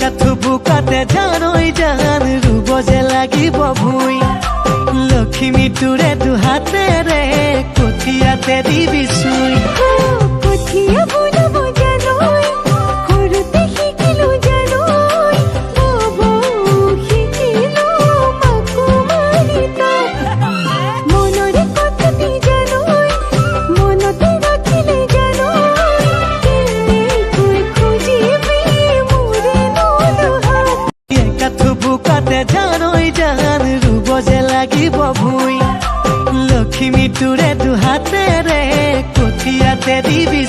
একাঠু বোকাতে জানৈ জান ৰুব যে লাগিব ভূঁই। লখিমী তোৰে দুহাতেৰে কঠীয়াতে দিবি চুই। কঠীয়া বুনাব জানৈ, সৰুতে শিকিলো জানৈ, বব শিকিলো মাকো মাৰি তাত। মনৰে কথাটি জানৈ, মনতে ৰাখিলে জানৈ, কেনেকৈ খুজিবি মোৰে দুহাত। একাঠু বোকাতে জানৈ জান ৰুব যে লাগিব ভূঁই। লখিমী তোৰে দুহাতেৰে কঠীয়াতে দিবি